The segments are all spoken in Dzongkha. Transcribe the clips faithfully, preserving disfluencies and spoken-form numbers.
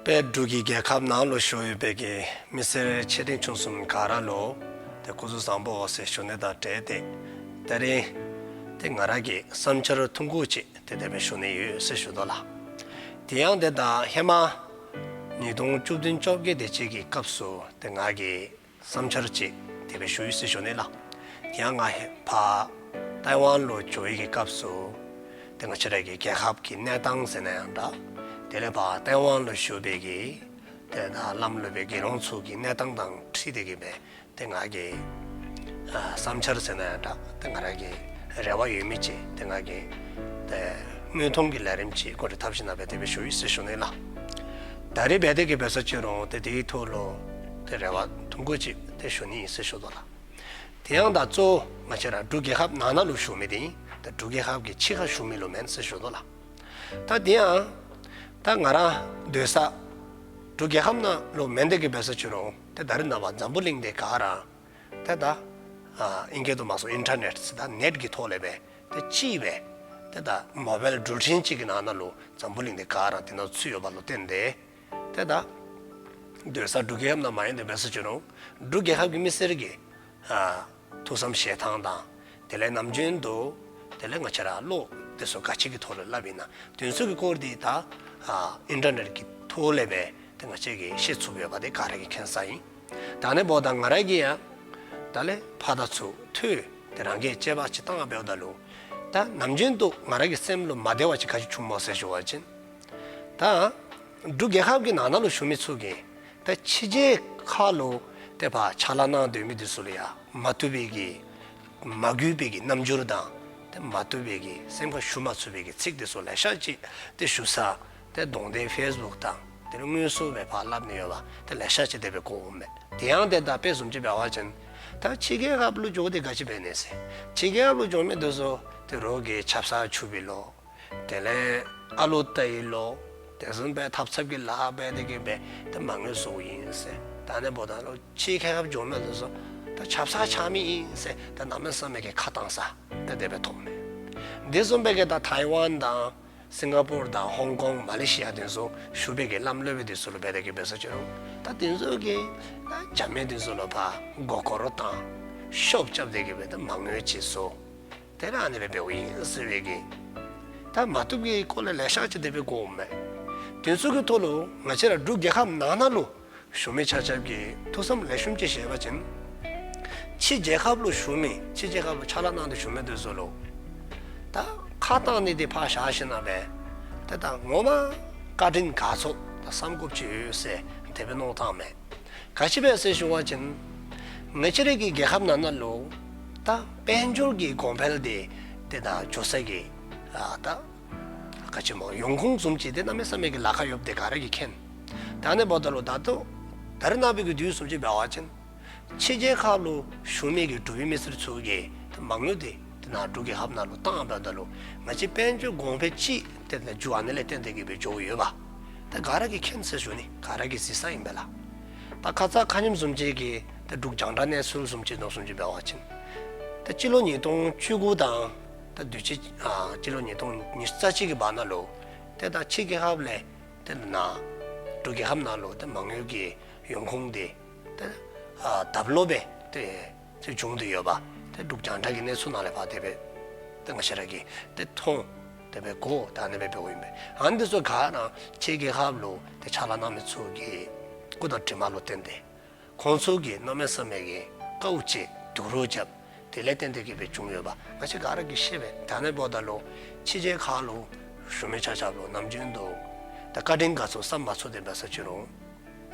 དཔལ་འབྲུག་གི་རྒྱལ་ཁབ་ནང་ལུ་བཞུགས་ཡོད་པའི་གི་མི་སེར་ཆེ་འབྲིང་ཆུང་གསུམ་ག་ར་ལུ་ཏེ་སྐུ་གཟུགས་བཟང་པོ་ཟེར་ཞུ་ནི་དང་འབྲེལ་ཏེ། ད་རིས་ཏེ་ང་ར་གི་བསམ་འཆར་ཐུང་ཀུ་ཅིག་ཏེ་དེ་སྦེ་ཞུ་ནི་ཡོད་ཟེར་ཞུ་དོ་ལགས། དེ་ཡང་ཏེ་ད་ཧེ་མ་ཉིས་སྟོང་བཅུ་བདུན་བཅོ་བརྒྱད་དེ་ཅིག་གི་སྐབས་སུ་ཏེ་ང་གིས་བསམ་འཆར་ཅིག་དེ་སྦེ་ཞུ་ཡི་ཟེར་ཞུ་ནི་ལགས། དེ་ཡང་ང་ཧེ་ཕར་ཏའི་ཝན་ལུ་འགྱོ་བའི་གི་སྐབས་སུ་ཏེ་ང་བཅས་ར་གི་རྒྱལ་ཁབ་ཀྱི་གནས་སྟངས་ཟེར་ན་ཡང་འདྲ། དེ་ལས་ཕར་ཏའི་ཝན་ལུ་བཞུགས་པའི་གི་ཏེ་ད་ལམ་ལུགས་པའི་དགེ་སློང་ཚུ་གི་གནས་སྟངས་དང་འཁྲིལ་ཏེ་གི་སྦེ་ཏེ་ང་གི་ཨ་བསམ་འཆར་ཟེར་ན་ཡང་འདྲ། ཏེ་ང་ར་གི་རེ་བ་ཡོད་མི་ཅིག་ཏེ་ང་གི་ཏེ་དངོས་མཐོང་གི་ལས་རིམ་ཅིག་འགོ་ཁྲིད་ཐབས་ཤེས་ནང་སྦེ་དེ་སྦེ་ཞུ་ཡི་ཟེར་ཞུ་ནི་ལགས། ད་རིས་འབད་དེ་གི་སྦེ་ས་ཅི་རུང་ཏེ་དེའི་ཐོག་ལུ་ཏེ་རེ་བ་ཐུང་ཀུ་ཅིག་ཏེ་ཞུ་ནི་ཨིན་ཟེར་ཞུ་དོ་ལགས། དེ་ཡང་ད་གཙོ་བོ་ང་བཅས་ར་འབྲུག་རྒྱལ་ཁབ་ནང་ན་ལུ་བཞུགས་མི་དེ་ཨིན། ད་འབྲུག་རྒྱལ་ཁབ་ཀྱི་ཕྱི་ཁར་བཞུགས་མི་ལུ་མེན་ཟེར་ཞུ་དོ་ལགས། ད་དེ་ཡང་ད་ང་ར་སྡོད་ས་འབྲུག་རྒྱལ་ཁབ་ནང་ལུ་མེན་དེ་གི་སྦེ་ས་ཅི་རུང་ཏེ་ད་རེས་ནངས་པ་འཛམ་བུ་གླིང་འདི་ག་ར་ཏེ་ད་ཨ་ཨིང་སྐད་དུ་མ་སོང་ཨིན་ཊར་ནེཊ་ཟེར་ད་ནེཊ་ཀྱི་ཐོག་ལས་སྦེ་ཏེ་གཅིག་སྦེ་ཏེ་ད་མོ་བཱའིལ་འགྲུལ་འཕྲིན་གཅིག་གི་ནང་ན་ལུ་འཛམ་བུ་གླིང་འདི་ག་ར་དེ་ནང་ཚུད་ཡོད་པ་ལུ་བརྟེན་ཏེ་ཏེ་ད་སྡོད་ས་འབྲུག་རྒྱལ་ཁབ་ནང་མ་ཡིན་དེ་སྦེ་ས་ཅི་རུང་འབྲུག་རྒྱལ་ཁབ་ཀྱི་མི་སེར་གྱི་ཨ་ཐུགས་བསམ་བཞེས་ཐངས་དང་དེ་ལས་ནམ་རྒྱུན་དུ་དེ་ལས་ང་བཅས་ར་བློ་དེ་ཚུ་ག་ཅི་གི་ཐོག་ལུ་སླབ་ཨིན་ན་དེ་ཚུ་གི་སྐོར་འདི་ད་ཨ་ཨིན་ཊར་ནེཊ་ཀྱི་ཐོག་ལས་སྦེ་ཏེ་ང་བཅས་ཀྱིས་ཤེས་ཚུགསཔ་ཡོདཔ་དེ་ག་ར་གིས་མཁྱེན་ས་ཨིན། ད་ཨ་ནི་འབདཝ་ད་ང་ར་གིས་ཡང་ད་ལས་ཕར་དང་ཚུར་ཐོས་ཏེ་རང་གིས་དཔྱད་པ་ཅིག་བཏང་འབདཝ་ད་ལུ་ད་ནམ་རྒྱུན་དུ་ང་ར་གི་སེམས་ལུ་མ་བདེཝ་ཅིག་ག་ཅི་བྱུངམ་སྨོ་ཟེར་ཞུ་བ་ཅིན་ད་འབྲུག་རྒྱལ་ཁབ་ཀྱི་ནང་ན་ལུ་བཞུགས་མི་ཚུ་གིས་ད་ཕྱི་རྒྱལ་ཁ་ལུ་ཏེ་ཕར་ཕྱག་ལཱ་གནང་སྡོད་མི་དེ་ཚུ་ལུ་ཡང་མ་བཏུབ་པའི་གི་མ་གུས་པའི་གི་རྣམ་འགྱུར་དང་ཏེ་མ་བཏུབ་པའི་གི་སེམས་ཁར་ཞུ་མ་ཚུགས་པའི་གི་ཚིག་དེ་ཚུ་ལེ་ཤ་ཅིག་ཏེ་ཞུ་ས་ཏེ་གདོང་བསྟན་ཕེསི་བུཀ་དང་དེ་ལས་དངོས་སུ་སྦེ་ཕར་སླབ་ནི་ཡོདཔ་ཏེ་ལེ་ཤ་ཅིག་དེ་སྦེ་གོཝ་མས། དེ་ཡང་ཏེ་ད་དཔེ་བཟུམ་ཅིག་འབད་བ་ཅིན་ད་ཕྱི་རྒྱལ་ཁབ་ལུ་འགྱོ་སྟེ་ག་ཅི་འབད་ནི་ཟེར། ཕྱི་རྒྱལ་ཁབ་ལུ་འགྱོ་མི་དེ་ཚུ་ཏེ་རོགས་ཀྱིས་ཆབ་གསང་འཁྱུ་བའི་ལོ། དེ་ལས་ཨ་ལོ་བལྟ་བའི་ལོ། དེ་བཟུམ་སྦེ་ཐབ་ཚངཔ་གི་ལཱ་འབད་དེ་གི་སྦེ་ཏེ་མ་དངུལ་བཟོཝ་ཨིན་ཟེར། ད་ཨ་ནི་འབདཝ་ད་ལུ་ཕྱི་རྒྱལ་ཁབ་འགྱོ་མི་དེ་ཚུ་ད་ཆབ་གསང་རྐྱབ་མི་ཨིན་ཟེར་ད་གནམ་མེད་ས་མེད་ཀྱི་ཁ་བཏང་ས་ད་དེ་སྦེ་མཐོངམ་མས། དེ་བཟུམ་སྦེ་གི་ད་ཐའི་ཝན་དང་སིང་ག་པུར་དང་ཧོང་ཀོང་མ་ལེ་ཤི་ཡ་དེ་ཚུ་བཞུགས་པའི་གི་ལམ་སློབ་དཔོན་དེ་ཚུ་ལུ་འབད་དེ་གི་སྦེ་ས་ཅི་རུང་ད་དེ་ཚུ་གིས་ད་རྒྱ་མི་དེ་ཚུ་ལུ་ཕར་མགུ་སྐོར་བཏང་ཤོབ་རྐྱབ་སྟེ་གི་སྦེ་ད་མ་དངུལ་ཅིག་བཟོ། དེ་ར་ཨ་ནི་སྦེ་འབདཝ་ཨིན་ཟེར་བའི་གི་ད་མ་བཏུབ་ཀྱི་སྐོར་ལས་ལེ་ཤ་ཅིག་དེ་སྦེ་གོཝ་མས། དེ་ཚུ་གི་ཐོག་ལུ་ང་བཅས་ར་འབྲུག་རྒྱལ་ཁབ་ནང་ན་ལུ་བཞུགས་མི་ཆ་ཁྱབ་ཀྱིས་ཐུགས་བསམ་ལེགས་ཤོམ་ཅིག་བཞེས་པ་ཅིན་ཕྱི་རྒྱལ་ཁབ་ལུ་བཞུགས་མི་ཕྱི་རྒྱལ་ཁབ་ལུ་ཕྱག་ལཱ་གནང་སྟེ་བཞུགས་མི་དེ་ཚུ་ལུ་ད་ཁ་བཏང་ནི་དེ་ཕར་བཞག་ཞིནམ་ལས་ད་ད་ངོ་མ་བཀའ་དྲིན་དགའ་ཚོར་ད་བསམ་དགོཔ་ཅིག་ཡོད་ཟེར་དེ་སྦེ་མནོ་བཏངམ་མས། ག་ཅི་སྦེ་ཟེར་ཞུ་བ་ཅིན་ང་བཅས་ར་གི་རྒྱལ་ཁབ་ནང་ན་ལུ་ད་དཔལ་འབྱོར་གྱི་གོང་འཕེལ་དེ་ཏེ་ད་འགྱོ་ས་གི་ཨ་ད་ག་ཅི་སྨོ་ཡོང་ཁུངས་བཟུམ་ཅིག་དེ་གནམ་མེད་ས་མེད་ཀྱི་ལཱ་ཁག་ཡོདཔ་དེ་ག་ར་གིས་མཁྱེན། ད་ཨ་ནི་འབདཝ་ད་ལུ་ད་ལྟོ་ད་རེས་ནངས་པའི་གི་དུས་བཟུམ་ཅིག་འབད་བ་ཅིན་ཕྱི་རྒྱལ་ཁབ་ལུ་བཞུགས་མི་གི་འབྲུག་པའི་མི་སེར་ཚུ་གིས་ད་མ་དངུལ་དེ་ཏེ་ནཱ་འབྲུག་རྒྱལ་ཁབ་ནང་ལུ་བཏང་འབདཝ་ད་ལུ་ང་བཅས་དཔལ་འབྱོར་གོང་འཕེལ་ཅིག་ཏེ་ད་འགྱོ་ཨ་ནི་ལས་བརྟེན་ཏེ་གི་སྦེ་འགྱོཝ་ཡོདཔ་ད་ག་ར་གིས་མཁྱེན་ཟེར་ཞུ་ནི། ག་ར་གིས་གཟིགས་ས་ཨིན་པས་ལགས། ད་ཁ་ཙ་ཁ་ཉིནམ་བཟུམ་ཅིག་གི་ད་འབྲུག་རྒྱང་བསྒྲགས་གནས་ཚུལ་བཟུམ་ཅིག་ནང་བཟུམ་ཅིག་འབད་བ་ཅིན་ད་སྤྱི་ལོ་ཉིས་སྟོང་བཅུ་དགུ་དང་ད་དུས་ཅི་ཨ་སྤྱི་ལོ་ཉིས་སྟོང་ཉི་ཤུ་རྩ་གཅིག་གི་བར་ན་ལུ་ཏེ་ད་ཕྱི་རྒྱལ་ཁབ་ལས་ཏེ་ནཱ་འབྲུག་རྒྱལ་ཁབ་ནང་ལུ་ཏེ་མ་དངུལ་གྱི་ཡོང་ཁུངས་དེ་ཏེ་ཨ་ལྡབ་ལོ་སྦེ་ཏེ་ཏེ་བྱུང་སྟེ་ཡོདཔ་ཏེ་འབྲུག་རྒྱང་བསྒྲགས་ཀྱི་གནས་ཚུལ་ནང་ལས་ཕར་དེ་སྦེ་ཏེ་ང་བཅས་ར་གིས་ཏེ་མཐོང་དེ་སྦེ་གོ་ད་ཨ་ནི་སྦེ་འབདཝ་ཨིན་པས། ཨ་ནི་དེ་ཚུ་ག་ར་ཕྱི་རྒྱལ་ཁབ་ལུ་ཏེ་ཕྱག་ལཱ་གནང་མི་ཚུ་གི་སྐུ་དང་གྲིབ་མ་ལུ་བརྟེན་ཏེ་ཁོང་ཚུ་གིས་གནམ་མེད་ས་མེད་ཀྱི་དཀའཝ་སྤྱད་སྡུག་རུས་རྐྱབ་དེ་ལས་བརྟེན་ཏེ་གི་སྦེ་བྱུང་ཡོདཔ་ང་བཅས་ག་ར་གིས་ཤེས་པས། ད་ཨ་ནི་འབདཝ་ད་ལུ་ཕྱི་རྒྱལ་ཁབ་ལུ་བཞུགས་མི་ཆ་ཁྱབ་ལུ་ནམ་རྒྱུན་དུ་ད་བཀའ་དྲིན་དགའ་ཚོར་བསམ་མ་ཚུགས་ཏེ་འབད་ས་ཅི་རུང་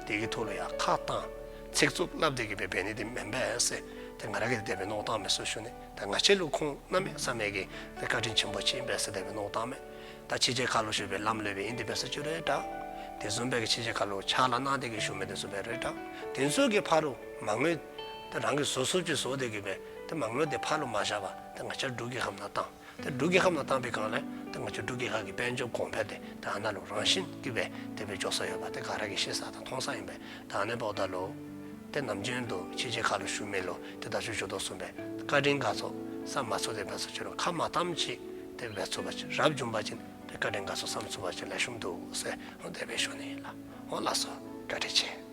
དེ་གི་ཐོག་ལུ་ཡང་ཁ་བཏང་ཚིག་རྩུབ་སླབ་སྟེ་གི་སྦེ་འབད་ནི་དེ་མེན་པས་ཟེར་ཏེ་ང་ར་གིས་དེ་སྦེ་མནོ་བཏངམ་མས་ཟེར་ཞུ་ནི། ད་ང་བཅས་ལུ་ཁོང་གནམ་མེད་ས་མེད་ཀྱི་ཏེ་བཀའ་དྲིན་ཆེན་པོ་ཅིག་ཨིན་པས་ཟེར་དེ་སྦེ་མནོ་བཏངམ་མས། ད་ཕྱི་རྒྱལ་ཁབ་ལུ་བཞུགས་པའི་ལམ་སློབ་དཔོན་ཨིན་ཏེ་འབད་ས་ཅི་རུང་འདྲ། དེ་བཟུམ་སྦེ་གི་ཕྱི་རྒྱལ་ཁབ་ལུ་ཕྱག་ལཱ་གནང་སྟེ་གི་བཞུགས་མི་དེ་ཚུ་འབད་རུང་འདྲ། དེ་ཚུ་གིས་ཕར་ལུ་མ་དངུལ་ཏེ་རང་གིས་བཟོ་ཚུགསཔ་ཅིག་བཟོ་སྟེ་གི་སྦེ་ཏེ་མ་དངུལ་དེ་ཕར་ལུ་མ་བཞག་པར་ཏེ་ང་བཅས་འབྲུག་རྒྱལ་ཁབ་ནང་བཏང་། ཏེ་འབྲུག་རྒྱལ་ཁབ་ནང་བཏང་པའི་སྒང་ལས་ཏེ་ང་བཅས་འབྲུག་རྒྱལ་ཁབ་ཀྱི་དཔལ་འབྱོར་གོང་འཕེལ་དེ་ད་ཨ་ནཱ་ལུ་རང་བཞིན་གྱིས་སྦེ་དེ་སྦེ་འགྱོ་སོ་ཡོདཔ་དེ་ག་ར་གིས་ཤེས་ས་དང་མཐོང་ས་ཨིན་པས། ད་ཨ་ནི་འབདཝ་ད་ལུ་ཏེ་ནམ་རྒྱུན་དུ་ཕྱི་རྒྱལ་ཁབ་ལུ་བཞུགས་མི་ལུ་ཏེ་ད་ཅི་ཞུ་དོ་བཟུམ་སྦེ་བཀའ་དྲིན་དགའ་ཚོར་བསམ་མ་ཚུགས་ཏེ་འབད་ས་ཅི་རུང་ཁ་མ་བཏངམ་ཅིག་ཏེ་འབད་ཚུགས་པ་ཅིན་རབ་བྱུང་པ་ཅིན་ཏེ་ བཀའ་དྲིན་དགའ་ཚོར་བསམ་ཚུགས་པ་ཅིག་ལེགས་ཤོམ་འདུག་ཟེར་འོ་དེ་སྦེ་ཞུ་ནི་ལགས། འོ་ལགས་སོ། བཀའ་དྲིན་ཆེ།